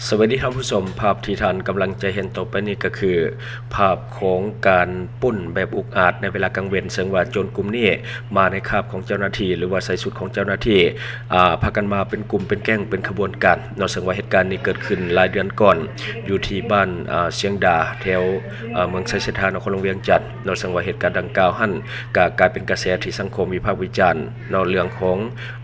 ສະບາຍດີທ່ານຜູ້ຊົມ, ພາບທີ່ທ່ານກຳລັງຈະເຫັນຕໍ່ໄປນີ້ກໍຄື ພາບຂອງການປຸ້ນແບບອຸກອາດໃນເວລາກາງເວັນ, ເຊິ່ງວ່າໂຈນກຸ່ມນີ້ມາໃນຄາບຂອງເຈົ້າໜ້າທີ່ ຫຼືວ່າໃສ່ຊຸດຂອງເຈົ້າໜ້າທີ່ ອາ ພາກັນມາເປັນກຸ່ມເປັນແກ້ງເປັນຂະບວນການເນາະ. ເຊິ່ງວ່າເຫດການນີ້ເກີດຂຶ້ນຫຼາຍເດືອນກ່ອນ ຢູ່ທີ່ບ້ານ ອາ ຊຽງດາ ແຖວ ອາ ເມືອງໄຊເສດຖາ ນະຄອນຫຼວງວຽງຈັນເນາະ. ເຊິ່ງວ່າເຫດການດັ່ງກ່າວຫັ້ນ ກໍກາຍເປັນກະແສທີ່ສັງຄົມວິພາກວິຈານເນາະ ເລື່ອງຂອງ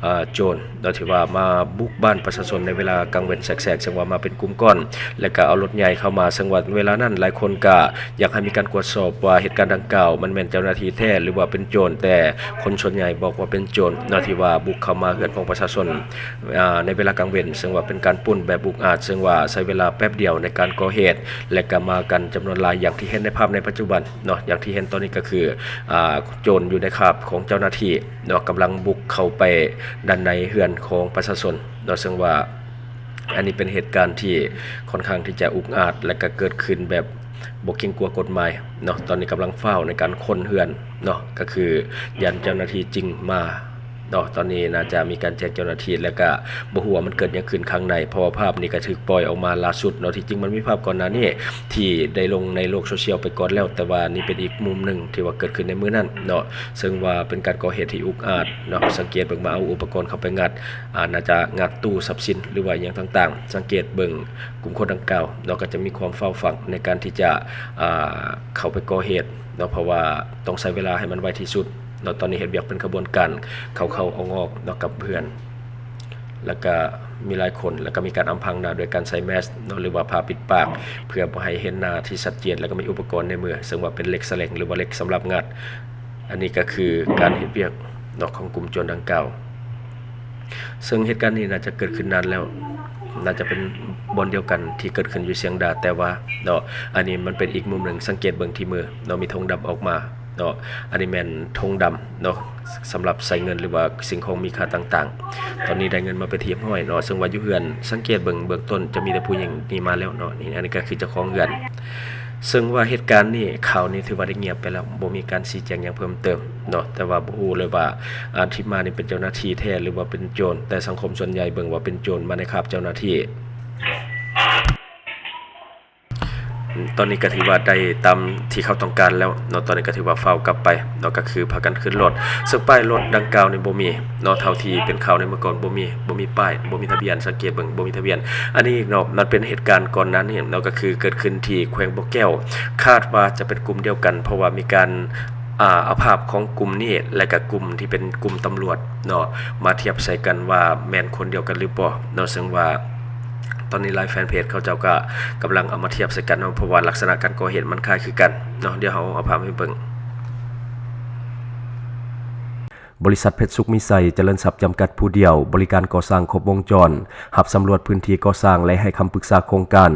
ອາ ໂຈນເນາະ ທີ່ວ່າມາບຸກບ້ານປະຊາຊົນໃນເວລາກາງເວັນແສກໆ, ເຊິ່ງວ່າມາເປັນກຸ່ມກ້ອນ ແລະກະເອົາລົດໃຫຍ່ເຂົ້າມາ, ເຊິ່ງວ່າເວລານັ້ນຫຼາຍຄົນກະຢາກໃຫ້ມີການກວດສອບວ່າເຫດການດັ່ງກ່າວມັນແມ່ນເຈົ້າໜ້າທີ່ແທ້ ຫຼືວ່າເປັນໂຈນ, ແຕ່ຄົນສ່ວນໃຫຍ່ບອກວ່າເປັນໂຈນເນາະ ທີ່ວ່າບຸກເຂົ້າມາເຮືອນຂອງປະຊາຊົນ ອາ ໃນເວລາກາງເວັນ, ເຊິ່ງວ່າເປັນການປຸ້ນແບບອຸກອາດ, ເຊິ່ງວ່າໃຊ້ເວລາແປັບດຽວໃນການກໍ່ເຫດ ແລະກະມາກັນຈຳນວນຫຼາຍ ຢ່າງທີ່ເຫັນໃນພາບໃນປັດຈຸບັນເນາະ. ຢ່າງທີ່ເຫັນຕອນນີ້ກໍຄື ອາ ໂຈນຢູ່ໃນຄາບຂອງເຈົ້າໜ້າທີ່ ເນາະ ກຳລັງບຸກເຂົ້າໄປດ້ານໃນເຮືອນຂອງປະຊາຊົນເນາະ. ເຊິ່ງວ່າອັນນີ້ເປັນເຫດການທີ່ຄ່ອນຂ້າງທີ່ຈະອຸກອາດ ແລະກະເກີດຂຶ້ນແບບບໍ່ເກງກົວກົດໝາຍເນາະ. ຕອນນີ້ກຳລັງຟ້າວໃນການຄົ້ນເຮືອນເນາະ, ກໍຄືຢ້ານເຈົ້າໜ້າທີ່ຈິງມາເນາະ. ຕອນນີ້ໜ້າຈະມີການແຈ້ງເຈົ້າໜ້າທີ່ ແລະກະບໍ່ຮູ້ວ່າມັນເກີດຫຍັງຂຶ້ນຂ້າງໃນ, ເພາະວ່າພາບນີ້ກະຖືກປ່ອຍອອກມາລ່າສຸດເນາະ. ທີ່ຈິງມັນມີພາບກ່ອນໜ້ານີ້ທີ່ໄດ້ລົງໃນໂລກໂຊຊຽວໄປກ່ອນແລ້ວ, ແຕ່ວ່ານີ້ເປັນອີກມຸມໜຶ່ງທີ່ວ່າເກີດຂຶ້ນໃນມື້ນັ້ນເນາະ. ເຊິ່ງວ່າເປັນການກໍ່ເຫດທີ່ອຸກອາດເນາະ, ສັງເກດເບິ່ງວ່າເອົາອຸປະກອນເຂົ້າໄປງັດ ອາ ໜ້າຈະງັດຕູ້ຊັບສິນ ຫຼືວ່າອີ່ຫຍັງຕ່າງໆ. ສັງເກດເບິ່ງກຸ່ມຄົນດັ່ງກ່າວເນາະ ກໍຈະມີຄວາມເຝົ້າຝັງໃນການທີ່ຈະ ອາ ເຂົ້າໄປກໍ່ເຫດເນາະ, ເພາະວ່າຕ້ອງໃຊ້ເວລາໃຫ້ມັນໄວທີ່ສຸດເນາະ. ຕອນນີ້ເຮັດວຽກເປັນຂະບວນການ ເຂົ້າໆອອກໆເນາະ ກັບເຮືອນ ແລ້ວກະມີຫຼາຍຄົນ ແລ້ວກະມີການອຳພັງໜ້າດ້ວຍການໃສ່ແມສເນາະ ຫຼືວ່າຜ້າປິດປາກ ເພື່ອບໍ່ໃຫ້ເຫັນໜ້າທີ່ຊັດເຈນ, ແລ້ວກະມີອຸປະກອນໃນມື ເຊິ່ງວ່າເປັນເຫຼັກສະແຫຼງ ຫຼືວ່າເຫຼັກສຳລັບງັດ. ອັນນີ້ກໍຄືການເຮັດວຽກເນາະ ຂອງກຸ່ມໂຈນດັ່ງກ່າວ. ເຊິ່ງເຫດການນີ້ໜ້າຈະເກີດຂຶ້ນນານແລ້ວ, ໜ້າຈະເປັນບ່ອນດຽວກັນທີ່ເກີດຂຶ້ນຢູ່ຊຽງດາ, ແຕ່ວ່າເນາະ ອັນນີ້ມັນເປັນອີກມຸມໜຶ່ງ. ສັງເກດເບິ່ງທີ່ມືເນາະ ມີຖົງດຳອອກມາເນາະ, ອັນນີ້ແມ່ນຖົງດຳເນາະ ສຳລັບໃສ່ເງິນ ຫຼືວ່າສິ່ງຂອງມີຄ່າຕ່າງໆ. ຕອນນີ້ໄດ້ເງິນມາເປັນທີ່ຮຽບຮ້ອຍເນາະ, ເຊິ່ງວ່າຢູ່ເຮືອນ ສັງເກດເບິ່ງເບື້ອງຕົ້ນຈະມີແຕ່ຜູ້ຍິງນີ້ມາແລ້ວເນາະ. ນີ້ ອັນນີ້ກໍຄືເຈົ້າຂອງເຮືອນ. ເຊິ່ງວ່າເຫດການນີ້ ຂ່າວນີ້ຖືວ່າໄດ້ງຽບໄປແລ້ວ, ບໍ່ມີການຊີ້ແຈງຫຍັງເພີ່ມເຕີມເນາະ. ແຕ່ວ່າບໍ່ຮູ້ເລີຍວ່າ ອາ ທີ່ມານີ້ເປັນເຈົ້າໜ້າທີ່ແທ້ ຫຼືວ່າເປັນໂຈນ, ແຕ່ສັງຄົມສ່ວນໃຫຍ່ເບິ່ງວ່າເປັນໂຈນມາໃນຄາບເຈົ້າໜ້າທີ່. ຕອນນີ້ກໍຖືວ່າໄດ້ຕາມທີ່ເຂົາຕ້ອງການແລ້ວເນາະ, ຕອນນີ້ກໍຖືວ່າຟ້າວກັບໄປເນາະ, ກໍຄືພາກັນຂຶ້ນລົດ. ເຊິ່ງປ້າຍລົດດັ່ງກ່າວນີ້ບໍ່ມີ ເນາະ, ເທົ່າທີ່ເປັນຂ່າວໃນເມື່ອກ່ອນ ບໍ່ມີ ບໍ່ມີປ້າຍ ບໍ່ມີທະບຽນ, ສັງເກດເບິ່ງ ບໍ່ມີທະບຽນ. ອັນນີ້ເນາະ ມັນເປັນເຫດການກ່ອນໜ້ານີ້ເນາະ, ກໍຄືເກີດຂຶ້ນທີ່ແຂວງບໍ່ແກ້ວ, ຄາດວ່າຈະເປັນກຸ່ມດຽວກັນ ເພາະວ່າມີການ ອາ ເອົາພາບຂອງກຸ່ມນີ້ ແລະກະກຸ່ມທີ່ເປັນກຸ່ມຕຳຫຼວດເນາະ ມາທຽບໃສ່ກັນວ່າແມ່ນຄົນດຽວກັນຫຼືບໍ່ເນາະ. ເຊິ່ງວ່າຕອນນີ້ຫຼາຍແຟນເພຈເຂົາເຈົ້າກະກຳລັງເອົາມາທຽບໃສ່ກັນເນາະ, ເພາະວ່າລັກສະນະການກໍ່ເຫດມັນຄ້າຍຄືກັນເນາະ. ດຽວເຮົາເອົາພາບໃຫ້ເບິ່ງ. ບໍລິສັດເພັດສຸກມີໄຊຈະເລີນຊັບຈຳກັດຜູ້ດຽວ, ບໍລິການກໍ່ສ້າງຄົບວົງຈອນ, ຮັບສຳຫຼວດພື້ນທີ່ກໍ່ສ້າງ ແລະ ໃຫ້ຄຳປຶກສາໂຄງການ,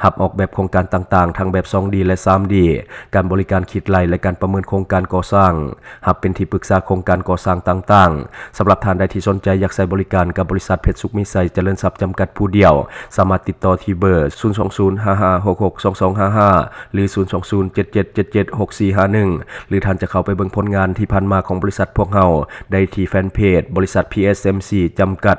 ຮັບອອກແບບໂຄງການຕ່າງໆ ທັງແບບສອງດີ ແລະ ສາມດີ, ການບໍລິການຄິດໄລ່ ແລະ ການປະເມີນໂຄງການກໍ່ສ້າງ, ຮັບເປັນທີ່ປຶກສາໂຄງການກໍ່ສ້າງຕ່າງໆ. ສຳລັບທ່ານໃດທີ່ສົນໃຈຢາກໃຊ້ບໍລິການກັບບໍລິສັດເພັດສຸກມີໄຊຈະເລີນຊັບຈຳກັດຜູ້ດຽວ, ສາມາດຕິດຕໍ່ທີ່ເບີ ສູນສອງສູນ ຫ້າຫ້າຫົກຫົກ ສອງສອງຫ້າຫ້າ ຫຼື ສູນສອງສູນ ເຈັດເຈັດເຈັດເຈັດ ຫົກສີ່ຫ້າໜຶ່ງ ຫຼື ທ່ານຈະເຂົ້າໄປເບິ່ງຜົນງານທີ່ຜ່ານມາຂອງບໍລິສັດພວກເຮົາໄດ້ທີ່ແຟນເພຈ ບໍລິສັດ ພີເອັສເອັມຊີ ຈຳກັດ.